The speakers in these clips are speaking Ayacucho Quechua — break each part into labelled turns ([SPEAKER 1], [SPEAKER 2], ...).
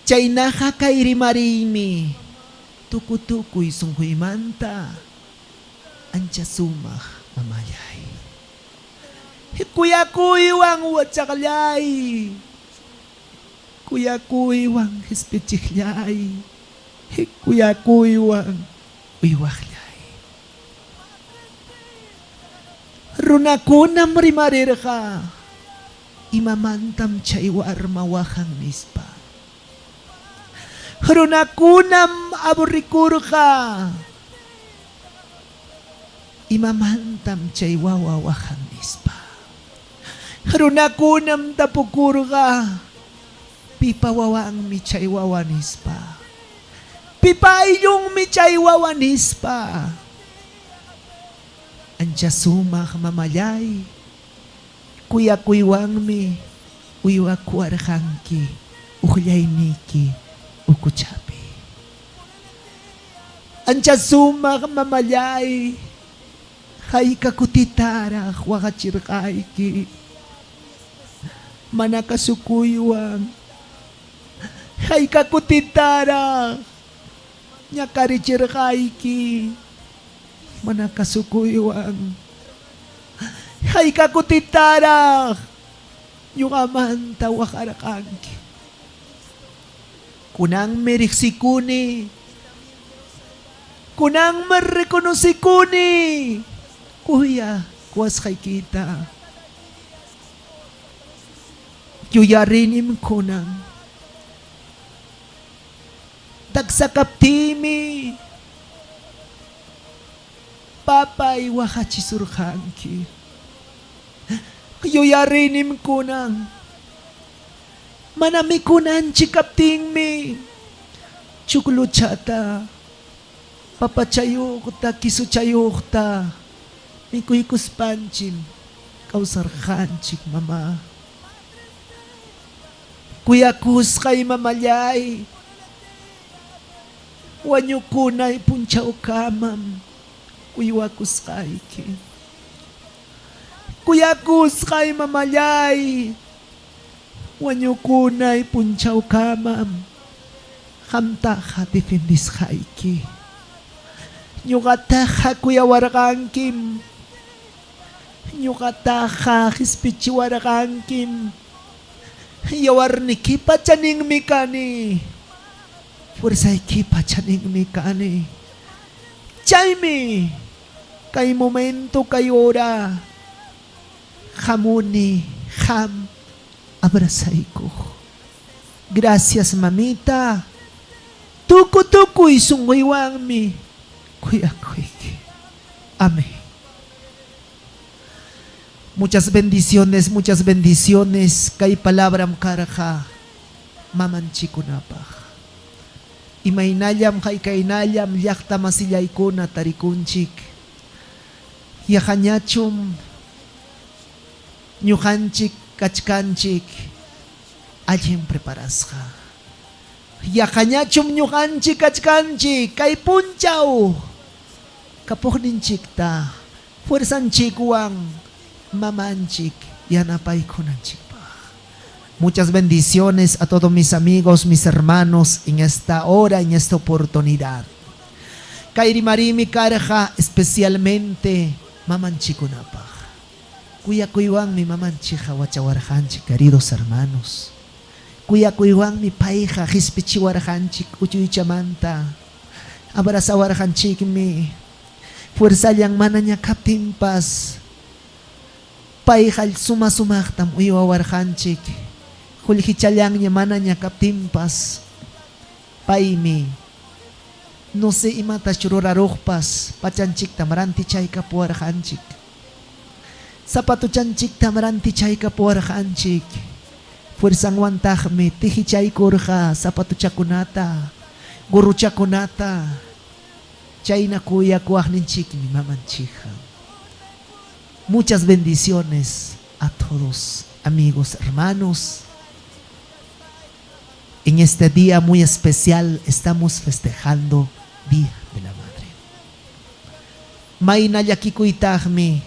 [SPEAKER 1] Chaynaqa kay rimariymi tuku-tukuy sunquymanta ancha sumaq mamallay. Kuyakuywan wachaqllay, kuyakuywan qispichiqllay, kuyakuywan uywaqllay. Runakunam rimarirqa, Imamantam chay warma waqan? nispa. Runakunam aburrikurqa, Imamantam chay wawa waqan? nispa. Runakunam tapukurqa, Pipa wawanmi chay wawa? nispa. Pipa ayllunmi chay wawa? nispa. Ancha sumaq mamallay, kuyakuywanmi uywakuwarqanki uqllayniyki ukuchapi. Ancha sumaq mamallay, hayka kutitaraq waqachirqayki mana kasukuywan, hayka kutitaraq ñakarichirqayki mana kasukuywan, hayka kutitaraq ñuqamanta waqarqanki. Kunanmi riqsikuni, kunanmi reconocekuni kuyakuwasqaykita. Yuyarinim kunan. Taksa kaptiymi papay waqachisurqanki. Yuyarinim kunan. Mana mikunanchik kaptinmi chukluchata, papachayuqta, kisuchayuqta mikuykuspanchik kawsarqanchik, mamá. Kuyakusqay mamallay, wañukunay punchawkamam uywakusqayki. Kuyakusqay mamallay, wañukunay punchawkamam qamtaqa defendesqayki. Ñuqataqa kuyawarqankim, ñuqataqa qispichiwarqankim. Yawarnikipa chaninmi kani, fuerzaykipa chaninmi kani. Chaymi kay momento, kay hora hamuni qam abrazaykuq. Gracias mamita, tuku tukuy sunquywanmi kuyakuyki. Amén. Muchas bendiciones, muchas bendiciones kay palabram karqa mamanchikkunapaq. Imaynallam haykaynallam llaqta masillaykuna tarikunchik. Yaqañachum ñuqanchik kachkanchik allin preparasqa. Yaqañachum ñuqanchik kachkanchik kay punchaw kapuqninchikta fuerzanchikwan mamanchik yanapaykunanchikpaq. Muchas bendiciones a todos mis amigos, mis hermanos en esta hora, en esta oportunidad. Kay rimariymi karqa especialmente mamanchikkunapaq. Kuyakuywanmi mamanchikqa wachawarqanchik, queridos hermanos. Kuyakuywanmi payqa qispichiwarqanchik uchuychamanta, abrazawarqanchikmi. Fuerzallan manaña kaptinpas, payqa suma-sumaqtam uywawarqanchik. Qullqichallanña manaña kaptinpas, paymi no sé imatach ruraruqpas pachanchiktam rantichaykapuwarqanchik. Zapatuchanchiktam rantichaykapuwarqanchik. Fuerzanwantaqmi tijichaykurqa zapatuchakunata, gorrochakunata. Chayna kuyakuwaqninchikmi mamanchikqa. Muchas bendiciones a todos amigos, hermanos. En este día muy especial estamos festejando Día de la Madre. Mayna llakikuytaqmi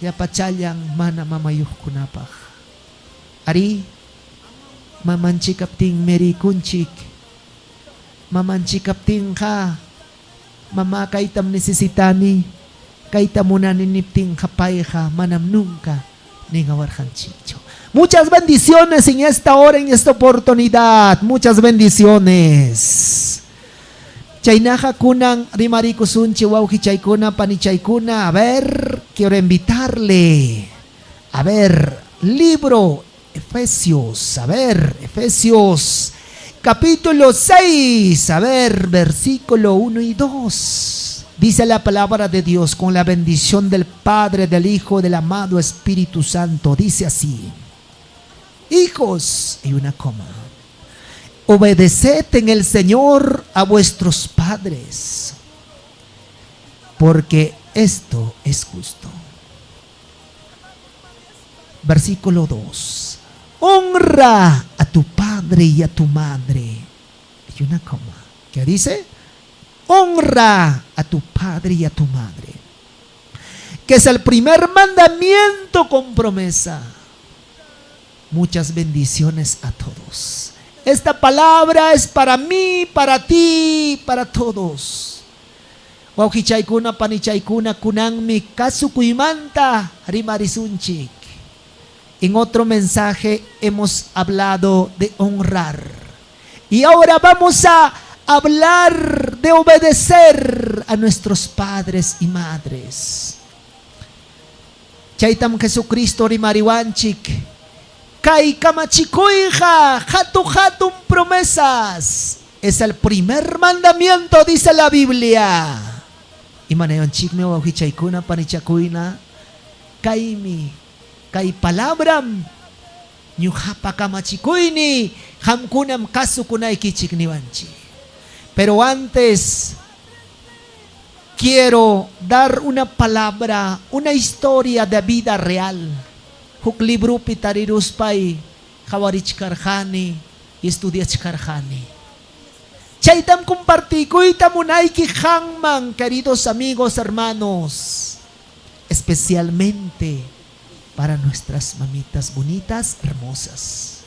[SPEAKER 1] llapachallan mana mamayuqkunapaq. Arí, mamanchik kaptinmi rikunchik. Mamanchik kaptinqa, Mamá kaytam necesitani, kayta munani niptinqa payqa manam nunca negawarqanchikchu. Muchas bendiciones en esta hora, en esta oportunidad. Muchas bendiciones. Chaynaqa kunan rimarikusunchik wawqichaykuna, panichaykuna. A ver, quiero invitarle. A ver, libro Efesios, a ver, Efesios capítulo 6, a ver, versículo 1 y 2. Dice la palabra de Dios con la bendición del Padre, del Hijo, del amado Espíritu Santo. Dice así: Hijos, y una coma, obedeced en el Señor a vuestros padres, porque esto es justo. Versículo 2. Honra a tu padre y a tu madre. Y una coma. ¿Qué dice? Honra a tu padre y a tu madre. Que es el primer mandamiento con promesa. Muchas bendiciones a todos. Esta palabra es para mí, para ti, para todos. Wawqichaykuna, panichaykuna, kunanmi kasukuymanta rimarisunchik. En otro mensaje hemos hablado de honrar. Y ahora vamos a hablar de obedecer a nuestros padres y madres. Chaytam Jesucristo rimariwanchik. Kay kamachikuyqa hatu-hatun promesas. Es el primer mandamiento, dice la Biblia. Imanayanchikmi wawqichaykuna, panichakuyna, kaymi kay palabram ñuqapa kamachikuyni, qamkunam kasukunaykichik niwanchik. Pero antes quiero dar una palabra, una historia de vida real. Huk librupi tariruspay qawarichkarqani y estudiachkarqani. Chaytam compartikuyta munayki qamman, queridos amigos, hermanos, especialmente para nuestras mamitas bonitas, hermosas.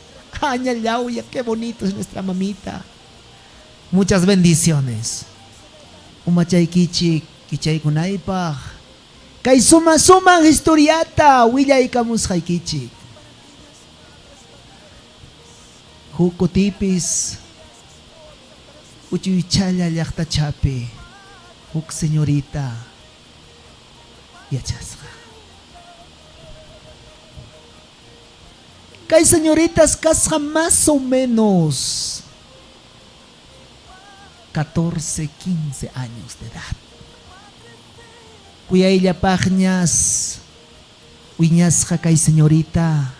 [SPEAKER 1] Añallauya, qué bonito es nuestra mamita. Muchas bendiciones. Umachaykichik kichaykunaypaq kay suma sumaq historiata willaykamusqaykichik. Huk kutipis uchuychalla llaqtachapi huk señorita yachasqa. Kay señoritas kasqa más o menos 14, 15 años de edad. Kuyayllapaqñas wiñasqa kay señorita.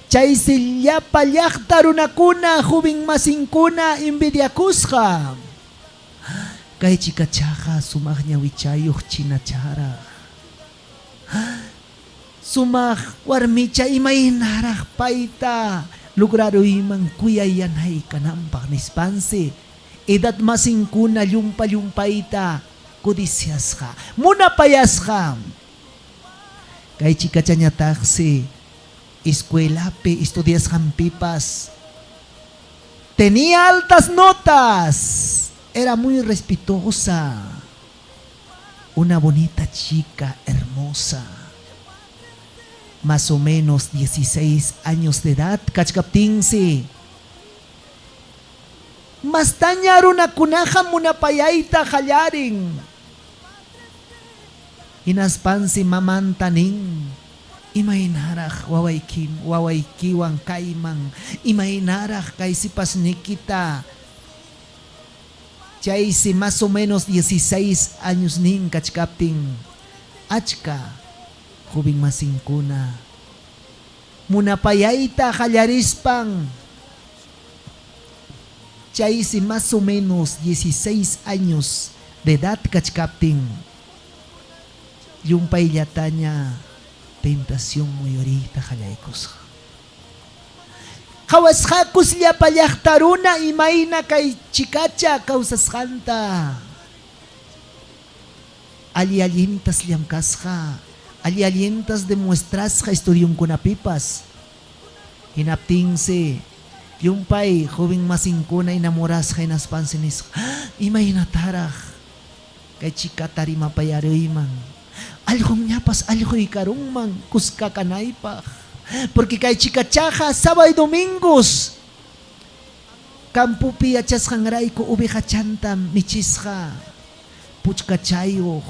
[SPEAKER 1] Chaysi llapa llaqta runakuna, joven masinkuna envidiakusqa. Kay chikachaqa sumaq ñawichayuq chinacharaq. Sumaq warmicha imaynaraq payta lograruyman kuyayanay kananpaq nispansi edad masinkuna llumpa llumpayta codiciasqa, munapayasqa. Kay chikachañataqsi escuelapi estudiasqanpipas tenía altas notas, era muy respetuosa, una bonita chica hermosa. Más o menos 16 años de edad, kachkaptinsi. Mastaña runakunaqa munapayayta qallarin. Hinaspansi mamanta nin, Imaynaraq wawayki, wawaykiwan kayman, imaynaraq kay sipasnikita. Chaysi más o menos 16 años nin kachkaptin, achka joven masinkuna munapayayta qallarispan. Chaysi más o menos 16 años de edad kachkaptin, llumpayllataña tentación muyuriyta qallaykusqa. Qawasqakus llapa llaqta runa imayna kay chikacha kawsasqanta. Alli allintas llamkasqa, alli allintas demuestrasqa estudionkunapipas. Hinaptinsi. Llumpay joven masinkuna enamorasqa hinaspansi nisqa, Imaynataraq kay chikata rimapayaruyman, allqunñapas allquykarunman kuska kanaypaq, porque kay chikachaqa sábado y domingos campopi yachasqanrayku ovejachantam michisqa, puchkachayuq,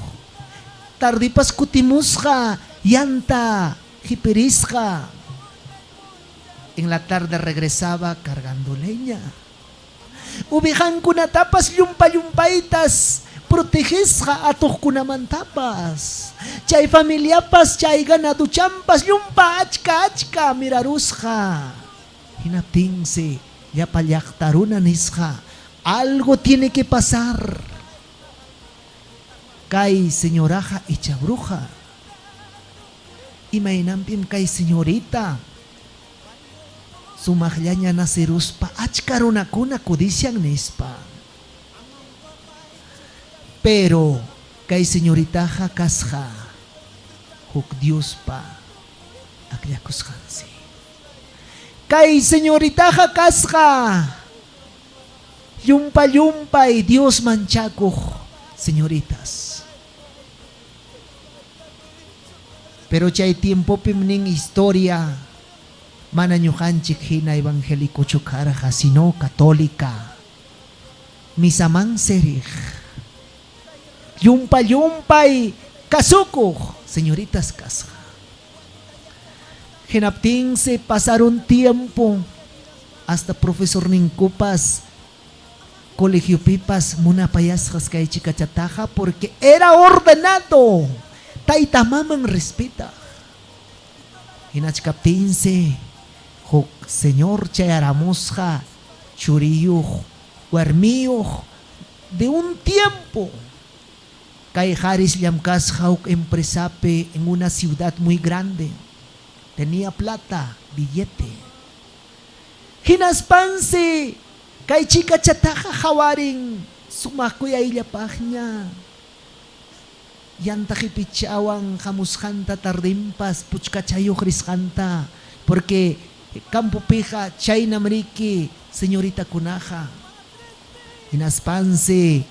[SPEAKER 1] tardepas kutimusqa yanta qipirisqa. En la tarde regresaba cargando leña. Ovejankunatapas llumpa-llumpaytas protegesqa atuqkunamantapas. Chay familiapas chay ganaduchanpas llumpa achka-achka mirarusqa. Hinaptinsi llapa llaqta runa nisqa, Algo tiene que pasar. Kay señoraqa icha bruja. Imaynanpim kay señorita sumaqllaña naceruspa achka runakuna codician nispa. Pero kay señoritaqa kasqa huk Diospa akllakusqansi. Kay señoritaqa kasqa llumpa-llumpay Dios manchakuq señoritas. Pero chay tiempopim nin historia mana ñuqanchik hina evangelicochu karqa, sino católica. Misamansi riq. Llumpa-llumpay kasukuq señoritas kasqa. Hinaptinsi pasarun tiempo hasta profesorninkupas Colegiopipas munapayasqas kay chikachataqa porque era ordenado, tayta maman respetaq. Hinachkaptinsi huk señor chayaramusqa churiyuq, warmiyuq de un tiempo. Kay qaris llamkasqa huk empresapi en una ciudad muy grande. Tenía plata, billete. Hinaspansi kay chikachataqa qawarin sumaq kuyayllapaqña. Yanta qipichawan hamusqanta tardinpas puchkachayuq risqanta, porque campopiqa chaynam riki señoritakunaqa. Hinaspansi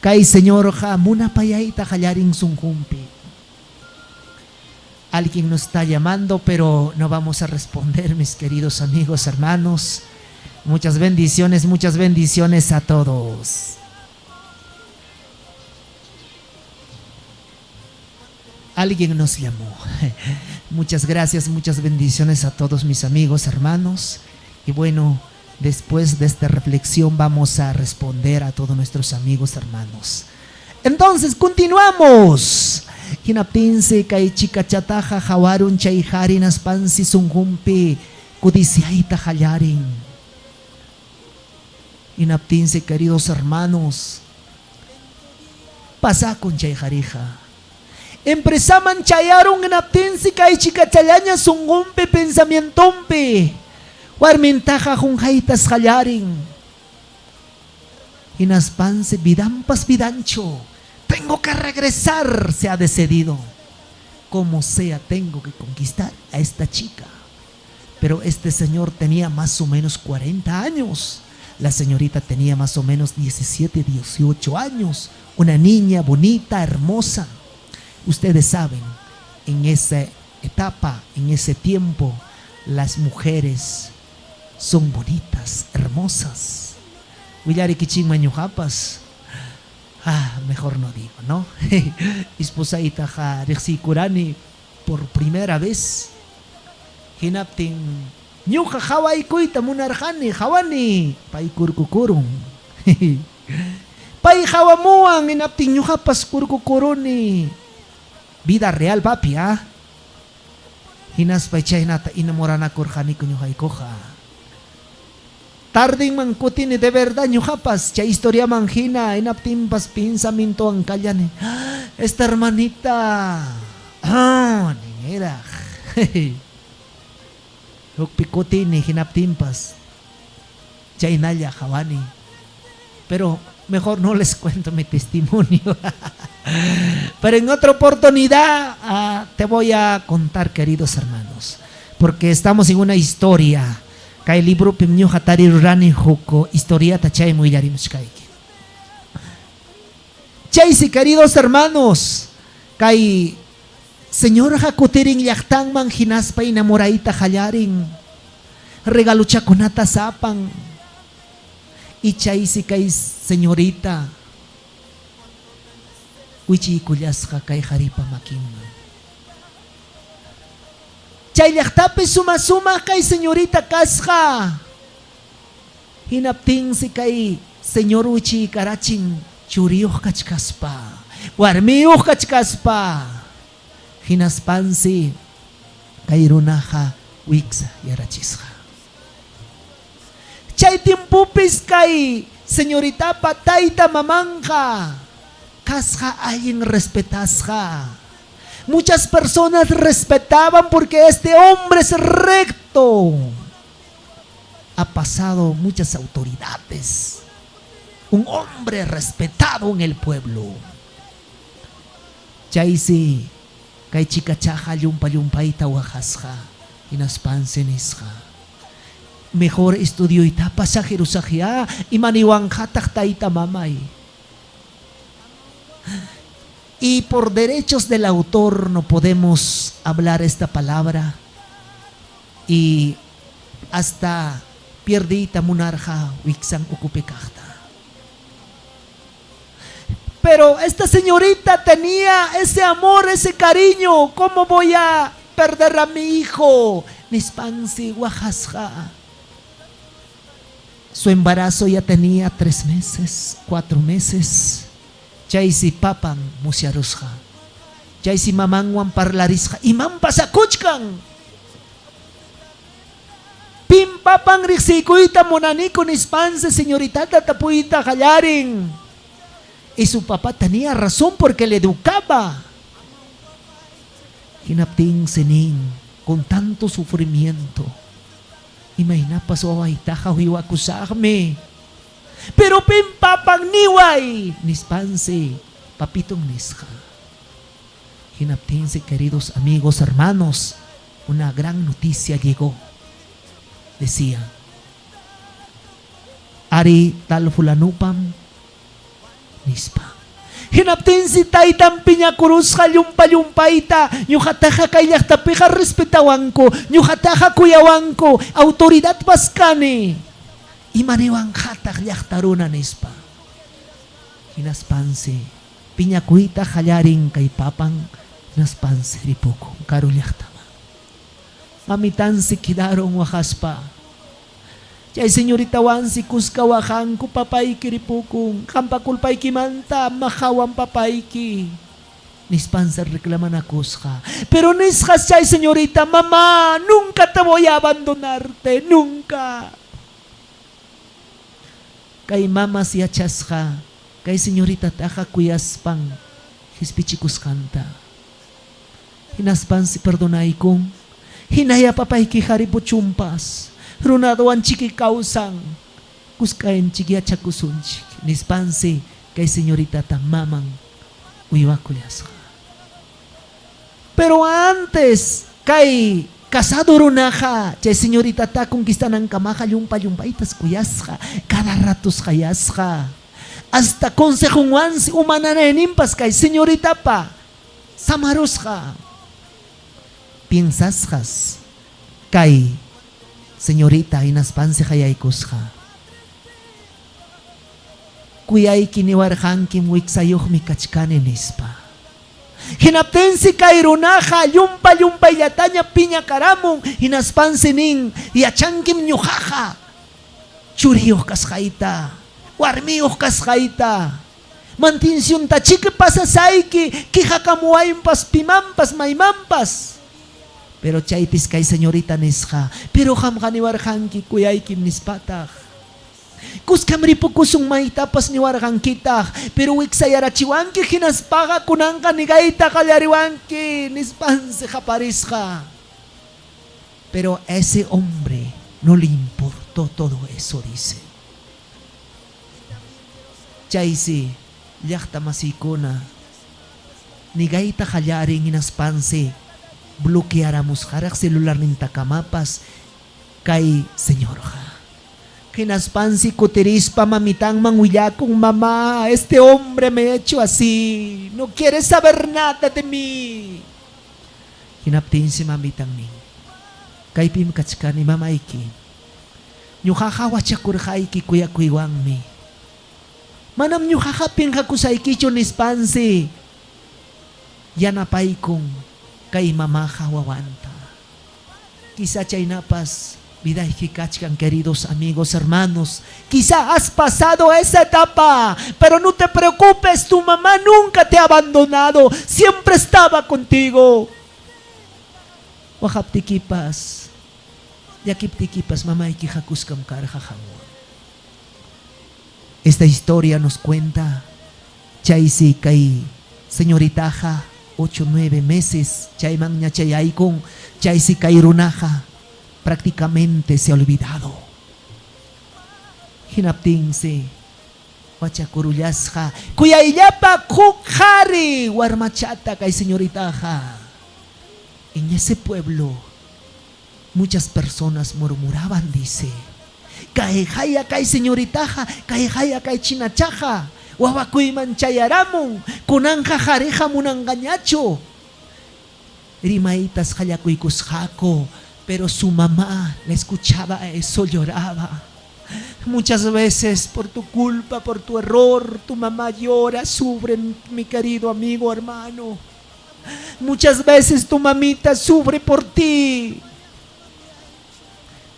[SPEAKER 1] kay señorqa munapayayta qallarin sunqunpi. Alguien nos está llamando, pero no vamos a responder, mis queridos amigos, hermanos. Muchas bendiciones, muchas bendiciones a todos. Alguien nos llamó. Muchas gracias, muchas bendiciones a todos mis amigos, hermanos. Y bueno, después de esta reflexión vamos a responder a todos nuestros amigos, hermanos. Entonces, continuamos. Hinaptinsi kay chikachataqa hawarun chay qari hinaspansi sunqunpi codiciayta qallarin. Hinaptinsi, queridos hermanos, pasakun chay qariqa. Empresaman chayarun hinaptinsi kay chikachallaña sunqunpi pensamientonpi warmintaqa qunqaytas qallarin. Hinaspansi vidanpas vidanchu. Tengo que regresar, se ha decidido. Como sea, tengo que conquistar a esta chica. Pero este señor tenía más o menos 40 años. La señorita tenía más o menos 17, 18 años. Una niña bonita, hermosa. Ustedes saben, en esa etapa, en ese tiempo, las mujeres son bonitas, hermosas. Willarikichikman ñuqapas. Ah, mejor no digo, ¿no? Esposaytaqa riqsiykurani por primera vez. Hinaptin ñuqa qawaykuyta munarqani, qawani, pay kurkukurun. Pay qawamuwan, hinaptin ñuqapas kurkukuruni. Vida real, papi, ah. Hinaspay chaynata enamoranakurqaniku ñuqaykuqa. Tardinman kutini de verdad ñuqapas chay historiaman hina, hinaptinpas pensamientowan kallani, Esta hermanita, ah, niniraq. Hukpi kutini hinaptinpas chaynalla qawani. Pero mejor no les cuento mi testimonio. Pero en otra oportunidad te voy a contar, queridos hermanos, porque estamos en una historia. Kay libropim ñuqa tarirurani huk historiata chaymi willarimuchkayki. Chaysi, queridos hermanos, kay señorqa kutirin llaqtanman hinaspa enamorayta qallarin, regalochakunata sapan. Y chaysi kay señorita wichiykullasqa kay qaripa makinman. Chay llaqtapi suma-sumaq kay señorita kasqa. Hinaptinsi kay señor wichiykarachin churiyuq kachkaspa, warmiyuq kachkaspa. Hinaspansi kay runaqa wiksa yarachisqa. Chay tiempopis kay señoritapa tayta mamanqa kasqa allin respetasqa. Muchas personas respetaban porque este hombre es recto. Ha pasado muchas autoridades. Un hombre respetado en el pueblo. Chaysi kay chikachaqa llumpa-llumpayta waqasqa, hinaspansi nisqa, Mejor estudioytapas saqirusaqyá, imaniwanqataq tayta mamay? Y por derechos del autor no podemos hablar esta palabra y hasta pierdiyta munarqa wiksan ukupi kaqta. Pero esta señorita tenía ese amor, ese cariño, ¿cómo voy a perder a mi hijo? Nispansi waqasqa. Su embarazo ya tenía 3 meses, 4 meses. Chaysi papan musyarusqa. Chaysi mamanwan parlarisqa. Imam pasakuchkan? Pim papan riqsiykuyta munaniku nispansi señoritata tapuyta qallarin. Y su papá tenía razón porque le educaba. Hinaptinsi nin, con tanto sufrimiento, imaynapas wawaytaqa uywakusaqmi. Pero pim papan niway nispansi papiton nisqa. Hinaptinsi, queridos amigos, hermanos, una gran noticia llegó. Decía, Ari tal fulanupam nispa. Hinaptinsi taytan piñakurusqa llumpa-llumpayta, ñuqataqa kay llaqtapiqa respetawanku, ñuqataqa kuyawanku, autoridadpas kani. Imaniwanqataq llaqta runa nispa. Hinaspansi piñakuyta qallarin kay papan, hinaspansi ripukun karu llaqtaman. Mamitansi quedaron waqaspa. Chay señoritawansi kuska waqanku, papayki ripukun, qampa culpaykimanta maqawan papayki, nispansi reclamanakusqa. Pero nisqas chay señorita, mamá, nunca te voy a abandonarte, nunca. Kay mamas yachasqa kay señoritataqa kuyaspan qispichikusqanta. Hinaspansi perdonaykun, hinaya papaykiqa ripuchunpas, runaduwanchiki kawsan, kuskanchik yachakusunchik, nispansi kay señoritata maman uywakullasqa. Pero antes kay casado runaqa chay señoritata conquistanankamaqa llumpa-llumpaytas kuyasqa, cada ratos qayasqa. Hasta consejonwansi uma nanayninpas kay señoritapa samarusqa. Piensasqas kay señorita hinaspansi qayaykusqa. Kuyayki niwarqankim wiksayuqmi kachkani nispa. Hinaptinsi kay runaqa llumpa-llumpayllataña piñakaramun, hinaspansi nin, Yachankim ñuqaqa churiyuq kasqayta, warmiyuq kasqayta. Mantinsyuntachiki pasasayki, quejakamuwaypas pimanpas, maymanpas. Pero chaypis kay señorita nisqa, Pero qamqa niwarqanki kuyaykim nispataq. Kuskam ripukusun maytapas niwarqankitaq, pero wiksayarachiwanki hinaspaqa kunanqa nigayta qallariwanki, nispansi qaparisqa. Pero a ese hombre no le importó todo eso, dice. Chaysi llaqta masiykuna nigayta qallarin hinaspansi bloquearamusqaraq celularnintakamapas. Kay señorqa. Hinaspansi kutirispa mamitanman willakun, Mamá, este hombre me ha hecho así, no quiere saber nada de mí. Hinaptinsi mamitan nin, Kaypim kachkani mamayki. Ñuqaqa wachakurqayki kuyakuywanmi. Manam ñuqaqa pinqakusaykichu nispansi yanapaykun kay mamaqa wawanta. Quizá chaynapas vidayki kachkan, queridos amigos, hermanos. Quizá has pasado esa etapa, pero no te preocupes, tu mamá nunca te ha abandonado, siempre estaba contigo. Waqaptikipas, llakiptikipas mamaykiqa kuskam karqa qanwan. Esta historia nos cuenta chaysi kay señoritaqa ocho nueve meses chaymanña chayaykun, chaysi kay runaqa prácticamente se ha olvidado. Hinaptinsi wachakurullasqa kuyayllapa huk qhari warmachata kay señoritaqa. En ese pueblo muchas personas murmuraban, dice, Kayqaya kay señoritaqa, kayqaya kay chinachaqa, wawakuyman chayaramun, kunanqa qhariqa munanqañachu. Rimaytas qallakuykusqaku, pero su mamá la escuchaba eso, lloraba. Muchas veces por tu culpa, por tu error, tu mamá llora, sufre, mi querido amigo, hermano. Muchas veces tu mamita sufre por ti.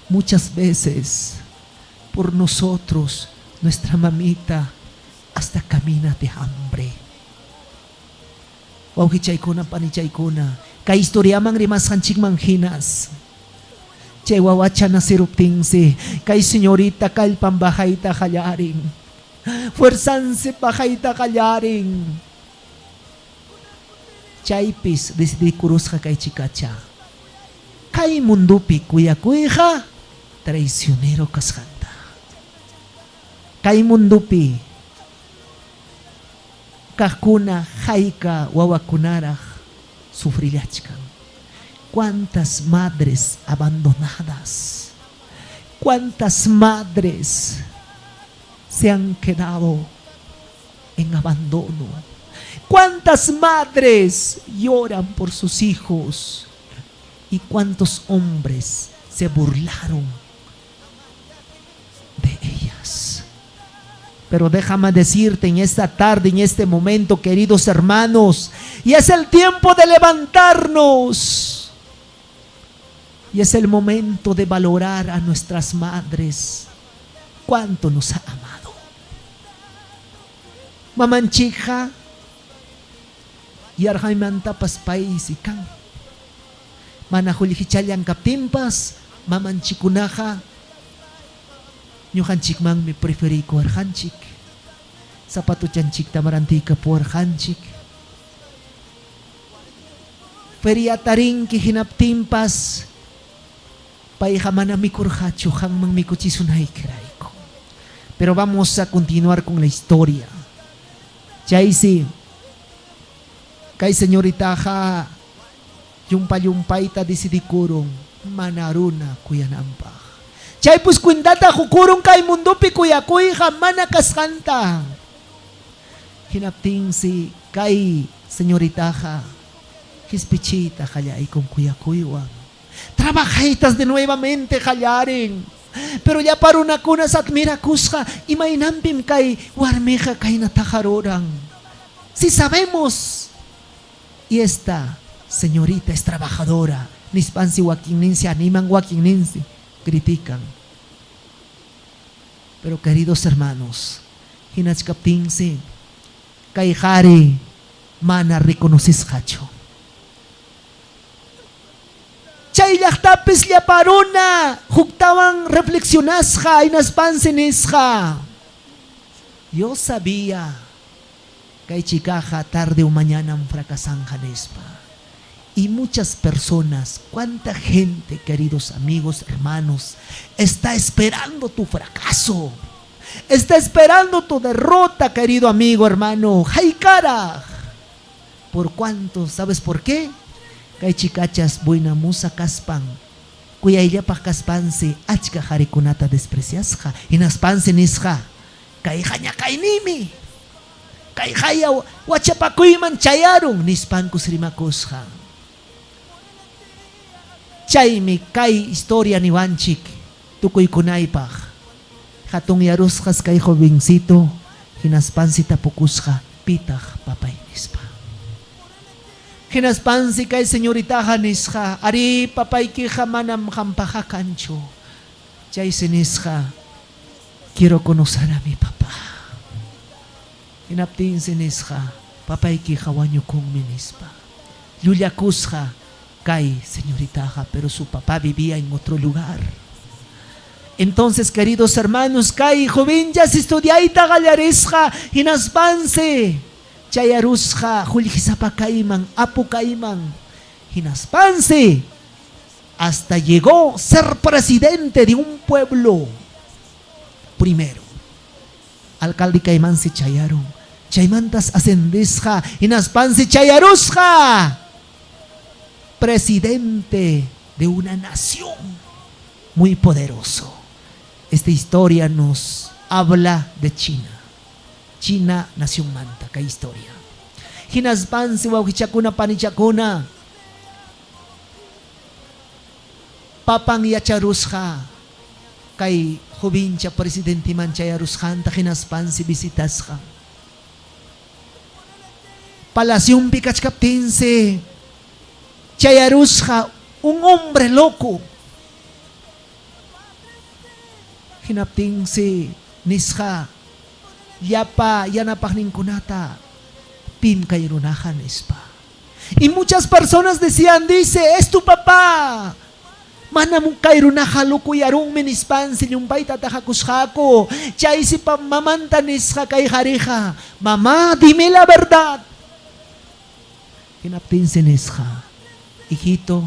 [SPEAKER 1] Muchas veces por nosotros, nuestra mamita hasta camina de hambre. Wawqichaykuna, panichaykuna, kay historiaman rimasqanchikman hinas. Chay wawacha naceruptinsi, kay señorita kallpan bajayta qallarin. Fuerzansi bajayta qallarin. Chaypis decidikurusqa kay chikacha. Kay mundopi kuyakuyqa traicionero kasqanta. Kay mundopi kaqkuna hayka wawakunaraq sufrillachkan. Cuántas madres abandonadas, cuántas madres se han quedado en abandono. Cuántas madres lloran por sus hijos y cuántos hombres se burlaron de ellas. Pero déjame decirte en esta tarde, en este momento, queridos hermanos, y es el tiempo de levantarnos. Y es el momento de valorar a nuestras madres. Cuánto nos ha amado. Mamanchikqa yarqaymantapas paysi kan. Mana qullqichallan kaptinpas mamanchikkunaqa ñuqanchikmanmi preferiykuwarqanchik. Zapatuchanchiktam rantiykapuwarqanchik. Feriata rinki hinaptinpas payqa mana mikurqachu qamman mikuchisunaykirayku. Pero vamos a continuar con la historia. Chaysi kay señoritaqa llumpa-llumpayta decidikurun mana runa kuyananpaq. Chaypis cuentata qukurun kay mundopi kuyakuyqa mana kasqanta. Hinaptinsi kay señoritaqa qispichiyta qallaykun kuyakuywan. Trabajaytas de nuevamente qallarin. Pero llapa runakunas admirakusqa imaynanpim kay warmiqa kaynataqa ruran. Si sabemos y esta señorita es trabajadora nispansi wakinninsi animan, wakinninsi critican. Pero queridos hermanos, hinachkaptinsi kay qhari mana reconocisqachu. Chay llaqtapis llapa runa huktawan reflexionasqa hinaspansi nisqa, Yo sabía kay chikaqa tarde o mañanam fracasanqa nispa. Y muchas personas, cuánta gente, queridos amigos, hermanos, está esperando tu fracaso. Está esperando tu derrota, querido amigo, hermano. Hayk'araq. ¿Por cuánto? ¿Sabes por qué? Kay chikachas buena musa kaspan. Kuyayllapaq kaspansi achka qarikunata despreciasqa. Hinaspansi nisqa, Kayqa ñakayniymi. Kayqaya wachapakuyman chayarun, nispankus rimakusqa. Chaymi kay historia niwanchik tukuykunaypaq. Hatunyarusqas kay jovencito hinaspansi tapukusqa, Pitaq papay? nispa. Hinaspansi kay señoritaqa nisqa, Arí, papaykiqa manam qampaqqa kanchu. Chaysi nisqa, Quiero conocer a mi papá. Hinaptinsi nisqa, Papaykiqa wañukunmi, nispa. Llullakusqa kay señoritaqa, pero su papá vivía en otro lugar. Entonces, queridos hermanos, kay jovenllas estudiayta qallarisqa, hinaspansi chayarusqa qullqisapa kayman, apu kayman. Hinaspansi hasta llegó ser presidente de un pueblo. Primero, alcalde kaymansi chayarun. Chaymantas ascendisqa, hinaspansi chayarusqa presidente de una nación muy poderoso. Esta historia nos habla de China. China nacionmanta kay historia. Hinaspansi wawqichakuna panichakuna papan yacharusqa kay jovincha presidenteman chayarusqanta hinaspansi visitasqa. Palacionpi kachkaptinsi chayarusqa un hombre loco. Hinaptinsi nisqa llapa yanapaqninkunata, Pim kay runaqa? nispa. Y muchas personas decían, dice, es tu papá. Manam kay runaqa lokuyarunmi nispansi llumpayta atajakusqaku. Chaysi mamanta nisqa kay qariqa, Mamá, dime la verdad. Hinaptinsi nisqa, Hijito,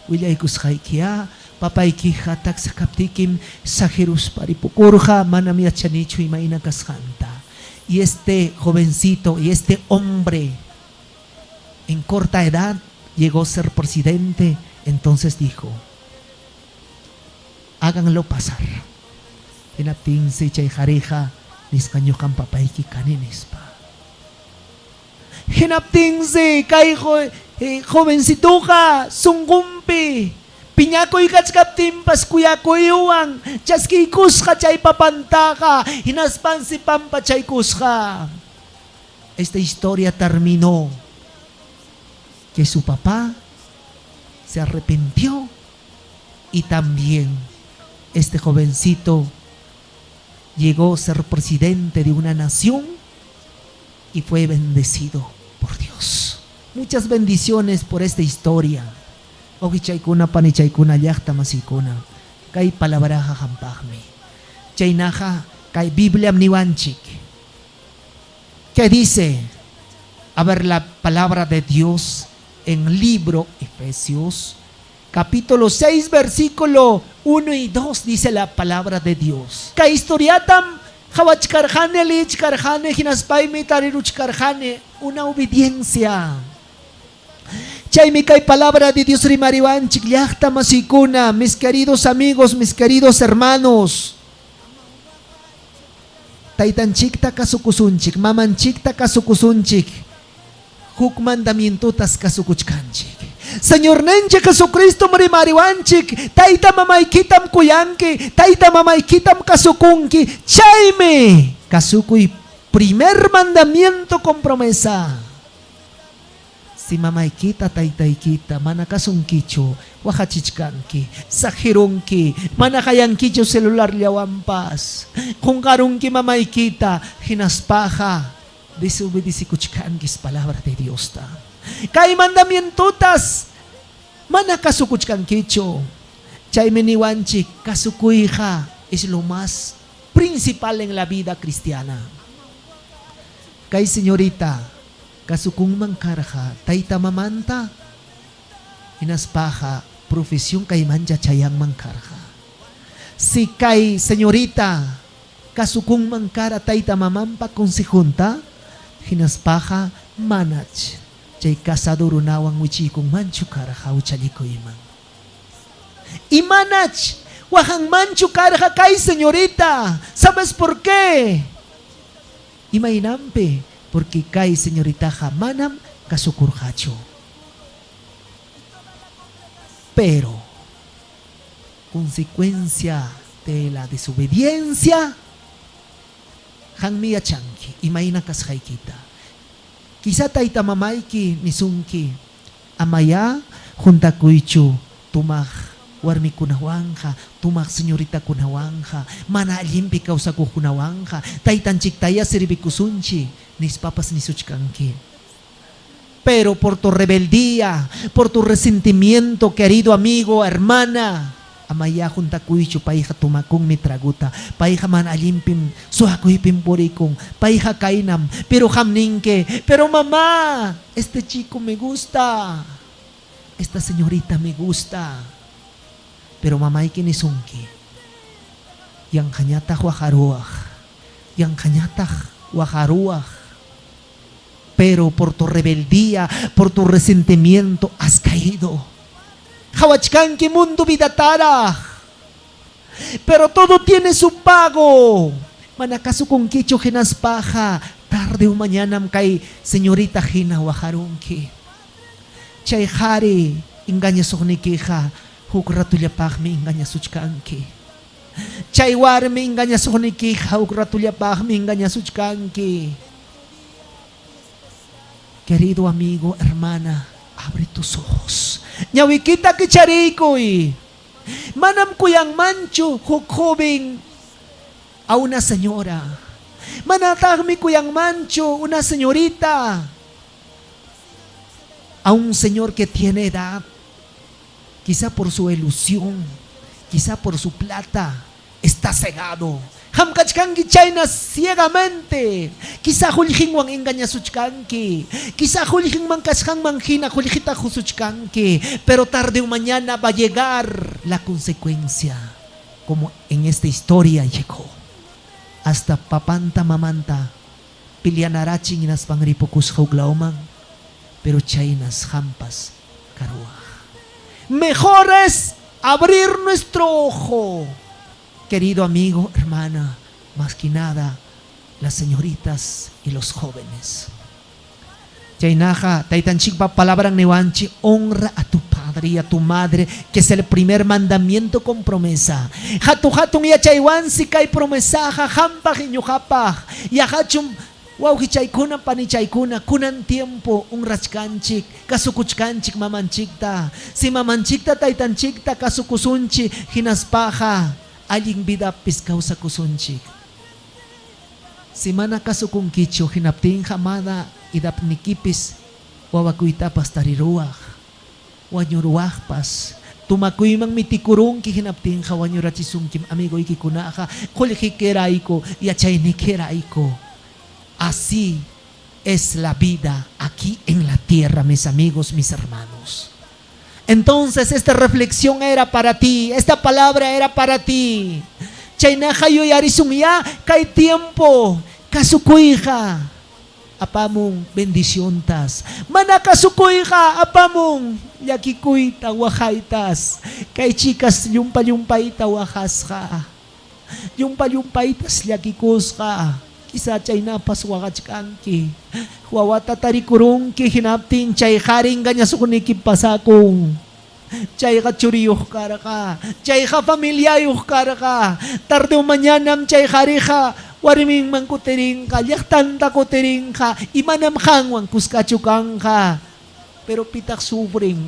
[SPEAKER 1] willaykusqaykiyá, papaykiqa taksa kaptiykim saqiruspa ripukurqa, manam yachanichu imayna kasqanta. Y este jovencito y este hombre en corta edad llegó a ser presidente, entonces dijo, Háganlo pasar. Hinaptinsi chay qariqa nisqa ñuqam papayki kani nispa. Hinaptinsi kay jovencitoqa sunqunpi piñakuy kachkaptinpas kuyakuywan chaskiykusqa chay papantaqa, hinaspansi pampachaykusqa. Esta historia terminó que su papá se arrepintió y también este jovencito llegó a ser presidente de una nación y fue bendecido por Dios. Muchas bendiciones por esta historia. Wawqichaykuna, panichaykuna, llaqta masiykuna, kay palabraqa qampaqmi. Chaynaqa kay Bibliam niwanchik. ¿Qué dice? A ver la palabra de Dios en libro Efesios, capítulo 6, versículo 1 y 2, dice la palabra de Dios. Kay historiatam qawachkarqani, leechkarqani, hinaspaymi tariruchkarqani una obediencia. Chaymi kay palabra de Dios rimariwanchik, llaqta masiykuna, mis queridos amigos, mis queridos hermanos. Taytanchikta kasukusunchik, mamanchikta kasukusunchik, huk mandamientotas kasukuchkanchik. Señorninchik Jesucristom rimariwanchik, tayta mamaykitam kuyanki, tayta mamaykitam kasukunki, chaymi kasukuy primer mandamiento con promesa. Si mamaykita taytaykita mana kasunkichu, waqachichkanki, saqirunki, mana qayankichu celularllawanpas, qunqarunki mamaykita, hinaspaqa desobedecikuchkankis palabra de Diosta. Kay mandamientotas mana kasukuchkankichu. Chaymi niwanchik kasukuyqa es lo más principal en la vida cristiana. Kay señorita kasukunman karqa tayta mamanta hinaspaqa profesión kaymancha chayanman karqa. Si kay señorita kasukunman kara tayta mamanpa consejunta hinaspaqa manach chay casado runawan wichiykunmanchu karqa huchallikuyman. Imanach waqanmanchu karqa kay señorita? Sabes por qué? Imaynanpi? Porque kay señoritaqa manam kasukurqachu. Pero, consecuencia de la desobediencia, qanmi yachanki imayna kasqaykita. Quizá tayta mamayki nisunki, Amayá juntakuychu tumaq warmikunawanqa, tumaq señoritakunawanqa, mana allinpi kawsakuqkunawanqa, taytanchiktayá servikusunchik, nispapas nisuchkanki. Pero por tu rebeldía, por tu resentimiento, querido amigo, hermana, amayá juntakuychu, payqa tumakunmi traguta, payqa mana allinpim, suwakuypim purikun, payqa kaynam, pero qam ninki, pero mamá, este chico me gusta, esta señorita me gusta. Pero mamayki nisunki, yanqañataq waqaruwaq, yanqañataq waqaruwaq. Pero por tu rebeldía, por tu resentimiento has caído. Qawachkanki mundo vidataraq. Pero todo tiene su pago. Mana kasukunkichu hinaspaqa tarde o mañanam kay señorita hina waqarunki. Chay qari engañasuqnikiqa huk ratullapaqmi engañasuchkanki. Chay warmi engañasuqnikiqa huk ratullapaqmi engañasuchkanki. Querido amigo, hermana, abre tus ojos. Ñawikita kichariykuy. Manam kuyanmanchu huk joven a una señora. Manataqmi kuyanmanchu una señorita a un señor que tiene edad. Quizá por su ilusión, quizá por su plata, está cegado. Qam kachkanki chayna ciegamente. Quizá qullqinwan engañasuchkanki. Quizá qullqinman kasqanman hina qullqita qusuchkanki. Pero tarde o mañana va a llegar la consecuencia, como en esta historia llegó. Hasta papanta mamanta peleanarachin hinaspan ripukusqa huk lawman, pero chaynas qampas karuwaq. Mejor es abrir nuestro ojo, querido amigo, hermana, más que nada las señoritas y los jóvenes. Chaynaqa, taytanchikpa palabran niwanchik, honra a tu padre y a tu madre, que es el primer mandamiento con promesa. Hatu hatun yachaywansi kay promesaqa qampaq y ñuqapaq. Yaqachum wawqichaykuna panichaykuna kunan tiempo honrachkanchik, kasukuchkanchik mamanchikta. Si mamanchikta taytanchikta kasukusunchik hinaspaqa allin vidapis kawsakusunchik. Si mana kasukunkichu hinaptinqa mana edadnikipis wawakuytapas tariruwaq, wañuruwaqpas. Tumakuyman mitikurunki hinaptinqa wañurachisunkim amigoykikunaqa qullqikirayku, yachaynikirayku. Así es la vida aquí en la tierra, mis amigos, mis hermanos. Entonces esta reflexión era para ti, esta palabra era para ti. Chaynaqa yuyarisunyá kay tiempo kasukuyqa apamun bendiciontas. Mana kasukuyqa apamun llakikuyta waqaytas. Kay chicas llumpa llumpayta waqasqa. Llumpa llumpaytas llakikusqa. Quizá chaynapas waqachkanki. Wawata tarikurunki hinaptin chay qari engañasuqniki pasakun. Chayqa churiyuq karqa. Chayqa familiayuq karqa. Tarde o mañanam chay qariqa warminman kutirinqa, llaqtanta kutirinqa y manam qanwan kuskachu kanqa. Pero pitaq sufrin?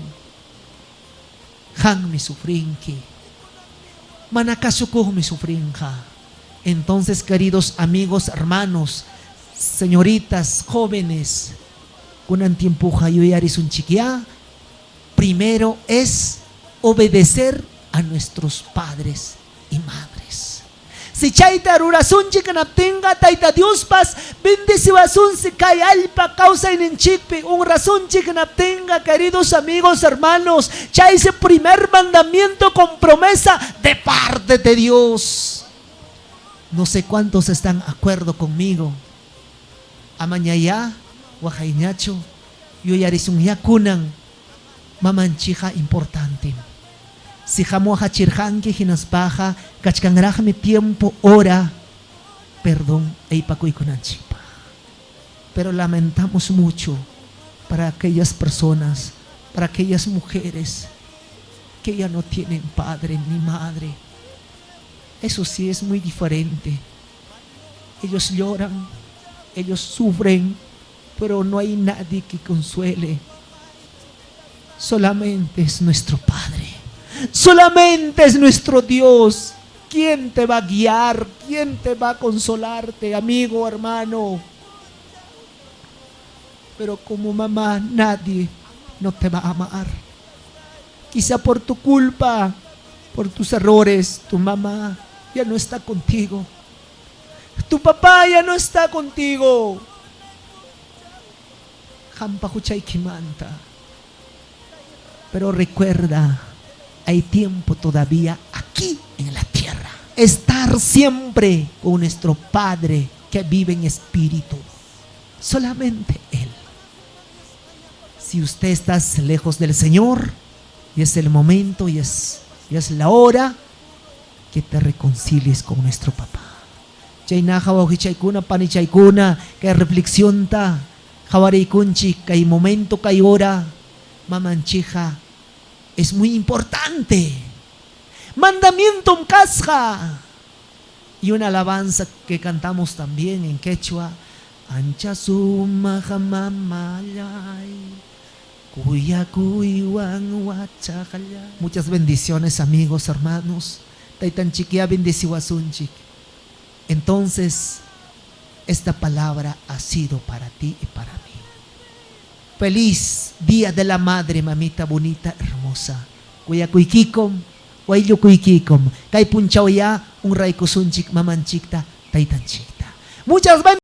[SPEAKER 1] Qanmi sufrinki. Mana kasukuqmi sufrinqa. Entonces, queridos amigos, hermanos, señoritas, jóvenes, kunan tiempoqa yuyarisunchikyá, primero es obedecer a nuestros padres y madres. Si chayta rurasunchik kanaptinqa Tayta Diospas bendeciwasunsi kay allpa kawsayninchikpi honrasunchik kanaptinqa, queridos amigos, hermanos, chaysi primer mandamiento con promesa de parte de Dios. No sé cuántos están acuerdo conmigo. Amañayá waqayñachu yuyarisunyá kunan mamanchikqa importante. Si hamuwaqachirqanki hinaspaqa kachkanraqmi tiempo, hora perdón aypakuykunanchikpaq. Pero lamentamos mucho para aquellas personas, para aquellas mujeres que ya no tienen padre ni madre. Eso sí es muy diferente. Ellos lloran, ellos sufren, pero no hay nadie que consuele. Solamente es nuestro Padre. Solamente es nuestro Dios. ¿Quién te va a guiar? ¿Quién te va a consolarte, amigo, hermano? Pero como mamá, nadie no te va a amar. Quizá por tu culpa, por tus errores, tu mamá ya no está contigo. Tu papá ya no está contigo. Qampa huchaykimanta. Pero recuerda, hay tiempo todavía aquí en la tierra. Estar siempre con nuestro Padre que vive en espíritu. Solamente Él. Si usted está lejos del Señor, y es el momento y es la hora que te reconcilies con nuestro papá. Chaynaqa wawqichaykuna panichaykuna kay reflexionta qawariykunchik kay momento kay hora mamanchikqa es muy importante. Mandamientom kasqa. Y una alabanza que cantamos también en quechua. Ancha sumaq mamallay. Kuyakuywan wachaqllay. Muchas bendiciones, amigos, hermanos. Taytanchikyá bendeciwasunchik. Entonces, esta palabra ha sido para ti y para mí. Feliz Día de la Madre, mamita bonita, hermosa. Kuyakuykikum, wayllukuykikum. Kay punchawyá honraykusunchik mamanchikta, taytanchikta. Muchas bendiciones.